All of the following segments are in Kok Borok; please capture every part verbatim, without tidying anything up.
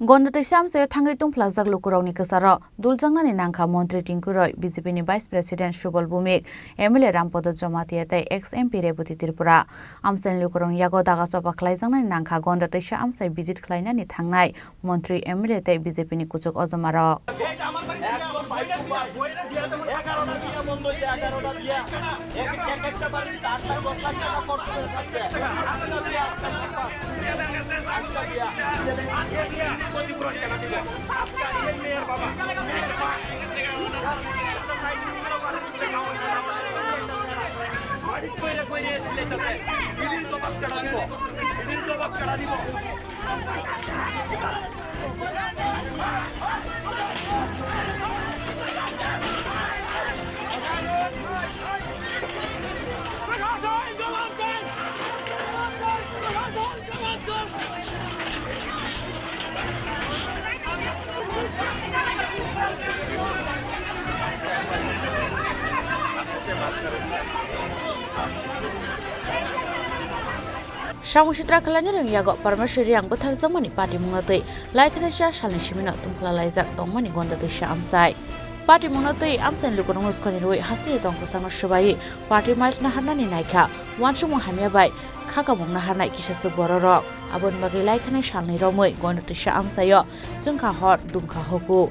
Gonda twisa amchaio thangwi tungphlajak lukurokni kwcharo duljaknani nangkha Montri Tinku Roy, B J P ni Vice President Subal Bhumik, M L A Rampodo Jamatia tei ex M P Rebati Tripura. Amchaini lukurokni yago daga choba khlaijaknani nangkha Gonda twisa amchai visit khlainani thangnai Montri, M L A tei B J P ni kuchuk ojomarok. Samung sitra khlainai rwng yago Parmeshwar Reang bwtharjakmani patimungno twi laithani cha salni simino tungphla laijak tongmani Gonda twisa amchai. Patimungno twi amchaini lukurok nuskani rwi hasteni tong kwchangno swbaiwi party miles naharnani naikha. Uansukmung hamya bai khakamung naharnai kisaswk bororok. Aboni bagwi laithani salni romwi Gonda twisa amchaio chwngkha hor, dumkha hoku.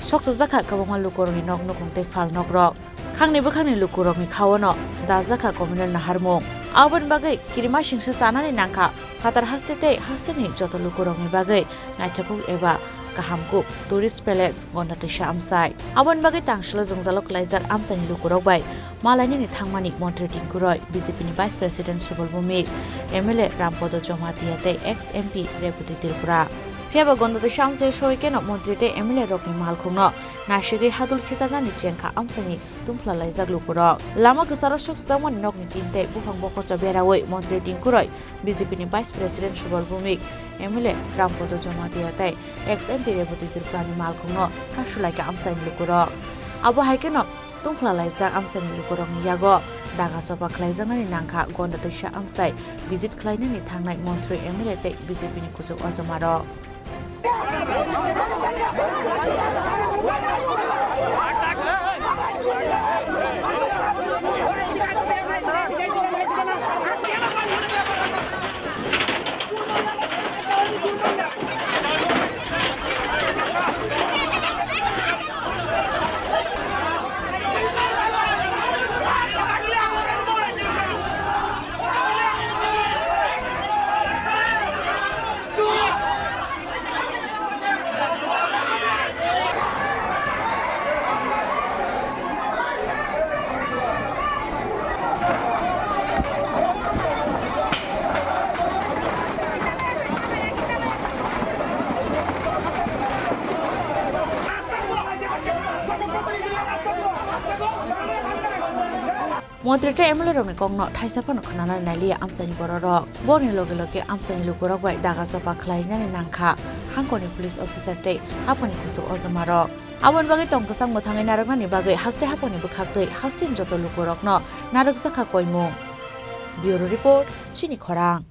Sokchajak kha kwbangma lukurokni nok nukung tei phalnokrok. Khangni bwkhakni lukurokni khaono dajak kha communal naharmung. Aboni bagwi kirimasingsa chanani nangkha phatar haste tei hasteni joto lukurokni bagwi naithokuk eba kahamkuk tourist palace Gonda twisa amchai. Aboni bagwi tangsalo jwngjalo klaijak amchaini lukurok bai malainani thangmani Montri Tinku Roy, B J P ni Vice President Subal Bhumik, M L A Rampodo Jamatia tei ex M P Rebati Tripura. Phiyaba Gonda twisa amchai soi keno Montri tei M L A rokni malkhungno nasigwi hadul khitarnani chengkha amchaini tungphla laijak lukurok. Lama kwcharo sokchwjakmani nokni tin tei buphang bokocho berawi Montri Tinku Roy, B J P ni Vice President Subal Bhumik, M L A Rampodo Jamatia tei ex M P Rebati Tripurani malkhungno kasulaikha amchaini lukurok. Abo hai kheno tungphla laijak amchaini lukurokni yago daga choba khlaijaknani nangkha Gonda twisa amchai visit khlainani thangnai Montri, M L A tei B J P ni kuchuk ojomarok. Montri tei M L A rokni kokno thaisa phano khwnanani nailiya amchaini bororok. Borokni loge loge amchaini lukurok bai daga chopa khlainani nangkha hangkorni police officer tei haphangni kuchuk ojomarok. Aboni bagwi tong kwchang mwthangwi narwknani bagwi haste haphangni bwkhaktwi hasteni joto lukurokno narwkjakha koimung. Bureau Report, Chini Khorang.